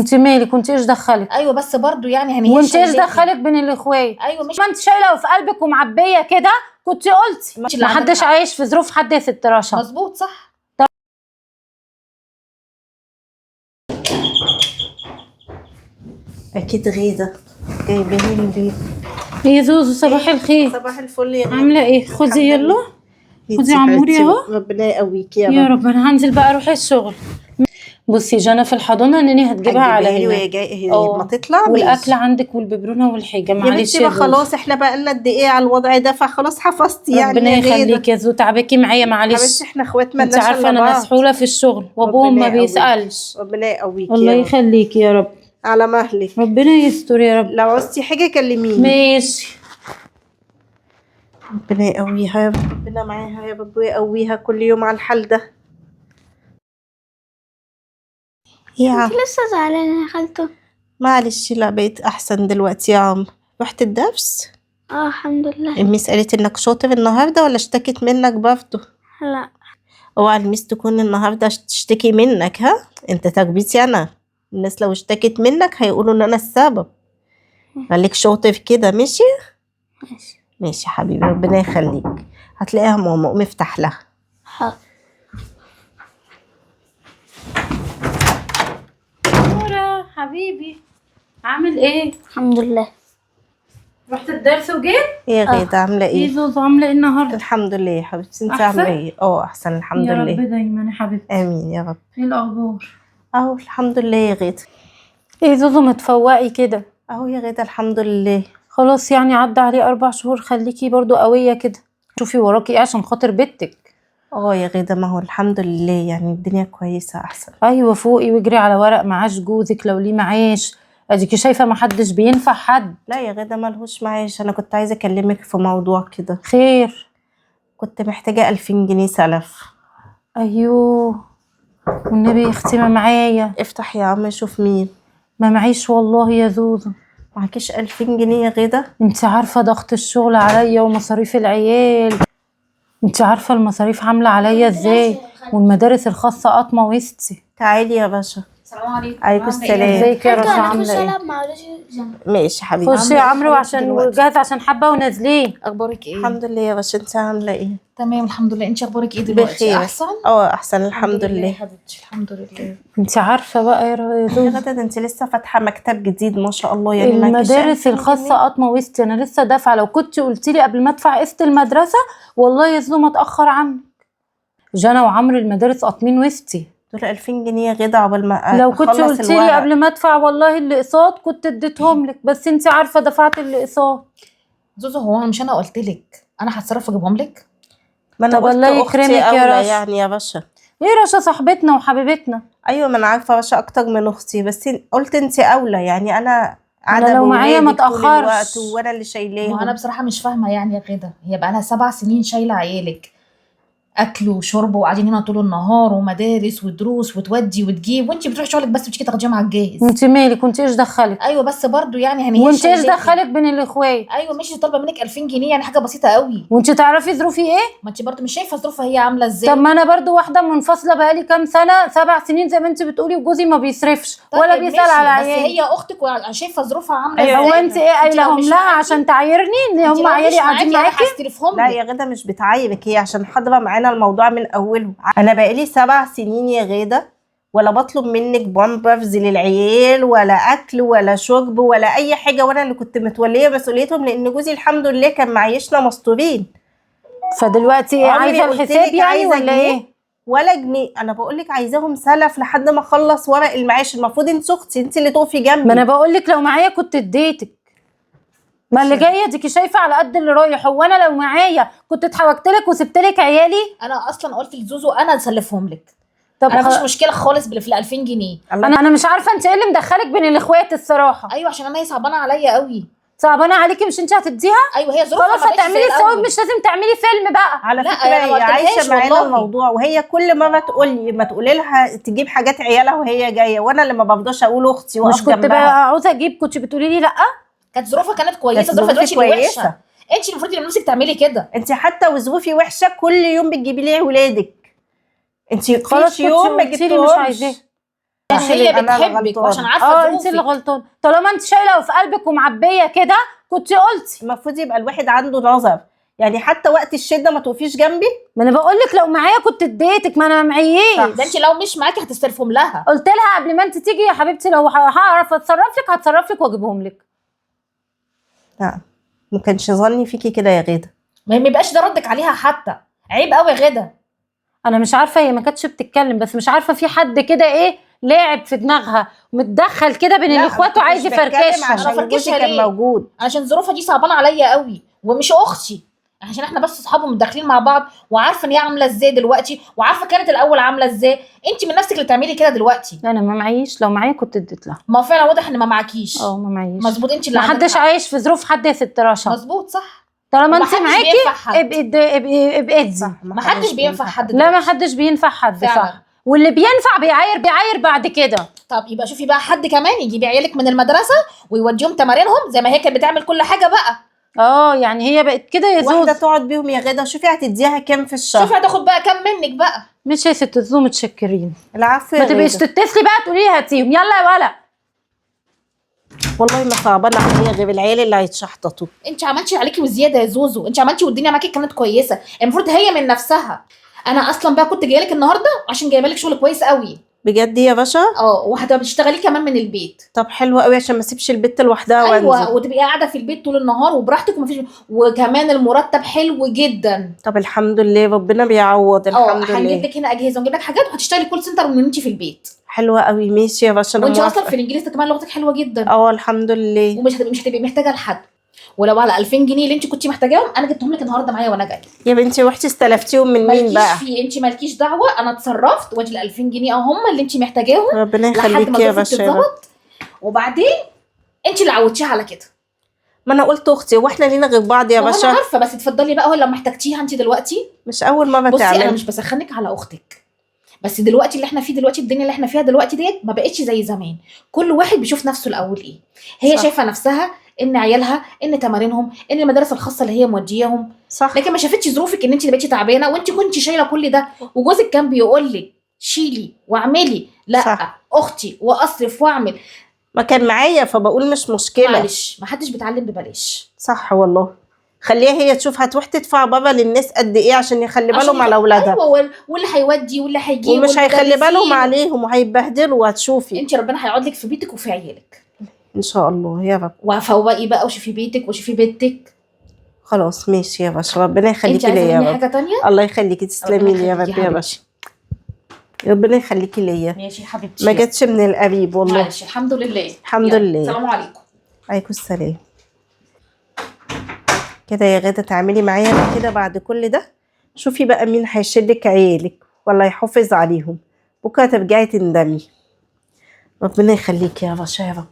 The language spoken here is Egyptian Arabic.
انت مالك؟ وانت ايش دخلك؟ ايوه بس برضو يعني هي وانت ايش شايلاكي. دخلك بين الاخوات؟ ايوه مش ما انت شايله في قلبك ومعبيه كده، كنت قلتي ماشي، اللي ما عندك حدش حق. عايش في ظروف حد يا ست رشا. مظبوط صح. اكيد غيده جايباني البيت. يا زوزو صباح الخير. صباح الفل يا غيدة. عامله ايه؟ خدي يلا خدي عموري اهو. ربنا يقويكي يا يا رب. رب. انا هنزل بقى اروح الشغل. بصي جانا في الحضانة ناني هتجيبها على هتجيبها لي وهي هنا جاية هي اه. ما تطلع والاكل عندك والببرونه والحاجة. يا معلش بنتي يا ما زوزو. خلاص احنا بقى لنا قد ايه على الوضع ده، فخلاص حفظتي يعني ربنا يا غيدة. يخليك يا زوزو، تعبكي معايا معلش. حبيبتي احنا اخوات انت مالناش عارفه الا انا بعض. مسحوله في الشغل وابوهم ربنا ما يقويك. بيسالش. ربنا يقويكي الله يا رب. يخليك يا رب. على مهلك. ربنا يستر يا رب. لو عوزتي حاجة كلميني. ماشي. ربنا يقويها يا رب، ربنا معاها يا رب ويقويها كل يوم على الحال ده. يا انت لسه زعلانة يا خالته؟ معلش، لا بقيت احسن دلوقتي يا عم. رحت الدرس؟ اه الحمد لله. الميس قالت انك شاطر النهارده ولا اشتكت منك برضه؟ لا. اوعى الميس تكون النهارده تشتكي منك. ها انت تربيتي انا، الناس لو اشتكت منك هيقولوا ان انا السبب. خليك شاطر كده ماشي؟ ماشي. ماشي يا حبيبي، ربنا يخليك. هتلاقيها ماما، قوم افتح لها. حاضر. نورة حبيبي عامل ايه؟ الحمد لله. رحت الدرس وجيت؟ ايه يا غيدة عامله ايه ايه؟ زوزو عامله ايه النهارده؟ الحمد لله يا حبيبتي، انت أحسن؟ عامله ايه؟ اه احسن الحمد يا رب لله. دايما يا حبيبتي. امين يا رب. ايه الاخبار؟ اهو الحمد لله يا غيدة. ايه زوزو ما تفوقي كده. اهو يا غيدة الحمد لله. خلاص يعني عدى عليه 4 شهور، خليكي برضو قوية كده. شوفي وراكي ايه عشان خاطر بنتك. اه يا غيدة ما هو الحمد لله يعني الدنيا كويسة احسن. ايوه فوقي واجري على ورق معاش جوزك لو ليه معاش. اديكي شايفه ما حدش بينفع حد. لا يا غيدة ملهوش معاش. انا كنت عايزة اكلمك في موضوع كده. خير؟ كنت محتاجة 2000 جنيه سلف. ايوه والنبي يا اختي ما معايا. افتح يا عم شوف مين. ما معيش والله يا زوزو. معكيش 2000 جنيه يا غيدة؟ انت عارفه ضغط الشغل عليا ومصاريف العيال، انت عارفه المصاريف عامله عليا ازاي، والمدارس الخاصة قاطمه وسطي. تعالي يا باشا. السلام عليكم. عليكم عاملة إيه؟ السلام. ازيك يا خالته رشا انا عامله اخش ايه؟ العب مع ولادي جنب. ماشي حبيبي. خشي يا عمرو عشان دلوقتي. جاهز عشان حبه ونازلين. اخبارك ايه؟ الحمد لله يا باشا، انت عاملة ايه؟ تمام الحمد لله. انت اخبارك ايه دلوقتي؟ بخير. احسن؟ اه احسن الحمد يا لله. حبيبتي الحمد لله. انت عارفه بقى يا يا زوزو غدا ده انت لسه فاتحة مكتب جديد ما شاء الله، يعني معكيش المدارس 2000 الخاصة جنيه؟ قاطمه وسطي، انا لسه دافعه. لو كنت قلت لي قبل ما ادفع قسط المدرسة والله يا زوزو ما اتاخر عنك. جنى وعمرو المدارس قاطمين وسطي. دول 2000 جنيه يا غدا عقبال ما لو كنت أخلص قلت لي الورق. قبل ما ادفع والله الاقساط كنت اديتهم لك، بس انت عارفه دفعت الاقساط. زوزو هو مش انا قلت لك انا هتصرف واجيبهم لك؟ ما انا طب قلت الله اختي يكرمك يا اولى رشا. يعني يا باشا. ايه رشا صاحبتنا وحبيبتنا. ايوه ما انا عارفه رشا اكتر من اختي، بس قلت انت اولى يعني. انا قاعدة لو معايا ما بولادك طول الوقت اتأخرش. وانا اللي شايلاهم. ما انا بصراحة مش فاهمه يعني يا غدا، هي بقى لها 7 سنين شايله عيالك، اكل وشرب وقاعدين هنا طول النهار ومدارس ودروس وتودي وتجيب، وانت بتروحي شغلك بس بتيجي تاخديهم على الجاهز. انت مالك؟ وانت ايش دخلك؟ ايوه بس برضو يعني هي وانت ايش شايلاكي. دخلك بين الاخوات؟ ايوه ماشي، طالبه منك 2000 جنيه يعني حاجة بسيطة قوي. وانت تعرفي ظروفي ايه؟ ما انت برضو مش شايفه ظروفها هي عامله ازاي؟ طب ما انا برضو واحدة منفصلة بقالي كام سنة، 7 سنين زي ما انت بتقولي، وجوزي ما بيصرفش طيب ولا بيسال ماشي، على بس عيالي. هي اختك وشايفه ظروفها عامله أيوة. ازاي. هو انت ايه انت لو قايلهم مش لها معاكي- عشان تعايرني ان انت هم لو عيالي مش قاعدين معاكي انا معاكي؟ هستلفهم لا لك. يا غدا مش بتعايرك هي، عشان حاضره معانا الموضوع من اوله. انا بقالي 7 سنين يا غدا ولا بطلب منك بامبرز للعيال ولا اكل ولا شرب ولا اي حاجة، وانا اللي كنت متوليه مسؤوليتهم لان جوزي الحمد لله كان معيشنا مستورين. فدلوقتي ايه عمري عايزه قلت الحساب لك يعني عايزة ولا جنيه؟ ايه؟ ولا جنيه. انا بقول لك عايزاهم سلف لحد ما اخلص ورق المعاش. المفروض انت اختي، انت اللي تقفي جنبي. ما انا بقول لك لو معايا كنت اديتك. ما اللي جاية ديكي شايفه على قد اللي رايح. هو انا لو معايا كنت اتحوجت لك وسبت لك عيالي؟ انا اصلا قلت لزوزو انا اسلفهم لك. طب انا مفيش مشكلة خالص في ال 2000 جنيه. انا مش عارفه انت ايه اللي مدخلك بين الاخوات الصراحة. ايوه عشان انا هي صعبانه عليا قوي. صعبانه عليكي مش انت هتديها؟ ايوه هي ظروفها خلاص ما بقتش زي هتعملي الثواب، الأول. مش لازم تعملي فيلم بقى. على لا، فكرة أنا ما هي عايشه قلتلهاش معانا والله. الموضوع، وهي كل مرة تقول لي ما تقولي لها تجيب حاجات عيالها وهي جاية، وانا اللي ما برضاش اقول اختي مش واقف كنت جنبها. بقى عاوزه اجيب كنت بتقولي لي لا؟ كانت ظروفها كانت كويسة، كانت ظروفها ظروفي دلوقتي اللي كويسة. وحشة. انت المفروض اللي نفسك تعملي كده. انت حتى وظروفي وحشة كل يوم بتجيبي لي ولادك. انت خلاص فيش يوم ما كنت قلتي لي مش جبتهمش. عايزاه. هي أنا اللي بتحبك غلطانة. وعشان عارفه اه انت اللي ظروفك. غلطانة، طالما انت شايله في قلبك ومعبيه كده كنت قلتي. المفروض يبقى الواحد عنده نظر، يعني حتى وقت الشدة ما توقفيش جنبي. ما انا بقول لك لو معايا كنت اديتك، ما انا معيش. ده انت لو مش معاكي هتصرفهم لها. قلت لها قبل ما انت تيجي يا حبيبتي لو هعرف اتصرف لك هتصرف لك واجيبهم لك. لا ما كانش ظني فيكي كده يا غاده. ما يبقاش ده ردك عليها حتى، عيب قوي يا غاده. انا مش عارفه هي ما كانتش بتتكلم، بس مش عارفه في حد كده ايه لاعب في دماغها متدخل كده بين لا، الاخوات ما وعايز كنتش بتكلم يفركشهم. عشان أنا فركشها جوزي كان ليه؟ موجود. عشان ظروفها دي صعبانه عليا قوي، ومش اختي، عشان احنا بس اصحاب ومتداخلين مع بعض، وعارفه ان هي عامله ازاي دلوقتي، وعارفه كانت الاول عامله ازاي. انت من نفسك اللي تعملي كده دلوقتي. لا انا ما معيش، لو معايا كنت اديت لها. ما فعلا واضح ان ما معاكيش. اه ما معيش. مظبوط، انت اللي ما عندك حدش حق. عايش في ظروف حد يا ست رشا. مظبوط صح. طالما انت ومحدش معاكي بينفع حد. ابقي ادي. صح، ما حدش بينفع حد لا ما دلوقتي. حدش بينفع حد. فعلا. صح، واللي بينفع بيعاير بعد كده. طب يبقى شوفي بقى حد كمان يجيب عيالك من المدرسة ويوديهم تمارينهم زي ما هي كانت بتعمل كل حاجة بقى. اه يعني هي بقت كده يا واحدة زوز. تقعد بيهم يا غاده، شوفي هتديها كام في الشهر. شوفي هتاخد بقى كام منك بقى. مش يا ست زوز متشكرين. العفو يا ما تبقيش غاده. تتصلي بقى تقولي لي هاتيهم. يلا يا ولا. والله ما صعبانه عليا غير العيال اللي هيتشحططوا. انت عملتي عليكي وزيادة يا زوزو، انت عملتي والدنيا معاكي كانت كويسة، المفروض هي من نفسها. انا اصلا بقى كنت جاية لك النهارده عشان جايبه لك شغل كويس قوي. بجد يا باشا؟ اه، وهتبقى بتشتغلي كمان من البيت. طب حلو قوي عشان ما اسيبش البت لوحدها ايوه، وانزل. وتبقي قاعدة في البيت طول النهار وبراحتك ومفيش، وكمان المرتب حلو جدا. طب الحمد لله ربنا بيعوض. اه الحمد هنجيب لله. لك هنا اجهزة ونجيب لك حاجات، وهتشتغلي call center من انت في البيت. حلوة قوي. ماشي يا باشا انا وانت اصلا موافقة. في الانجليزي كمان لغتك حلوة جدا. اه الحمد لله. ومش هتبقي مش هتبقي محتاجه لحد. ولو على 2000 جنيه اللي انت كنتي محتاجاهم انا جبتهم لك النهارده معايا وانا جاية. يا بنتي رحتي استلفتيهم من مين مالكيش بقى؟ في، انت مالكيش دعوه، انا اتصرفت وادي ال 2000 جنيه اهم اللي انت محتاجاهم ربنا لحد ما يخليكي يا ظروفك باشا يا رب. تتظبط. وبعدين انت اللي عودتيها على كده. ما انا قلت اختي، واحنا لينا غير بعض يا ما هو انا باشا. عارفه، بس اتفضلي بقى لو محتاجتيها انت دلوقتي. مش اول مرة بصي انا تعمل. مش بسخنك على اختك، بس دلوقتي اللي احنا فيه دلوقتي، الدنيا اللي احنا فيها دلوقتي ديت ما بقتش زي زمان. كل واحد بيشوف نفسه الاول ايه. هي صح. شايفه نفسها ان عيالها، ان تمارينهم، ان المدارس الخاصة اللي هي مودياهم. صح. لكن ما شافتش ظروفك ان انت اللي بقيتي تعبانة، وانت كنت شايله كل ده، وجوزك كان بيقول لك شيلي واعملي. لا صح. اختي واصرف واعمل. ما كان معايا فبقول مش مشكلة. معلش، ما حدش بيتعلم ببلاش. صح والله. خليها هي تشوف هتروح تدفع بابا للناس قد ايه عشان يخلي عشان بالهم على اولادها. ايوه، واللي هيودي واللي هيجيب ومش هيخلي بالهم والمدرسين. عليهم وهيتبهدلوا وهتشوفي. انت ربنا هيقعد لك في بيتك وفي عيالك. ان شاء الله يا رب. وفوقي بقى وشوفي بيتك وشوفي بنتك. خلاص ماشي يا باشا، ربنا انت يخليكي عايزه ليا يا مني رب. حاجة تانية؟ الله يخليكي، تسلمي ربنا لي يا يخليكي رب يا يا باشا. ربنا يخليكي ليا. ماشي يا حبيبتي. ما جاتش من القريب والله. معلش الحمد لله. الحمد يلا، لله. السلام عليكم. عليكم السلام. كده يا غادة تعملي معايا أنا كده بعد كل ده؟ شوفي بقى مين هيشيلك عيالك ولا يحافظ عليهم. بكره ترجعي تندمي. ربنا يخليكي يا باشا يا رب.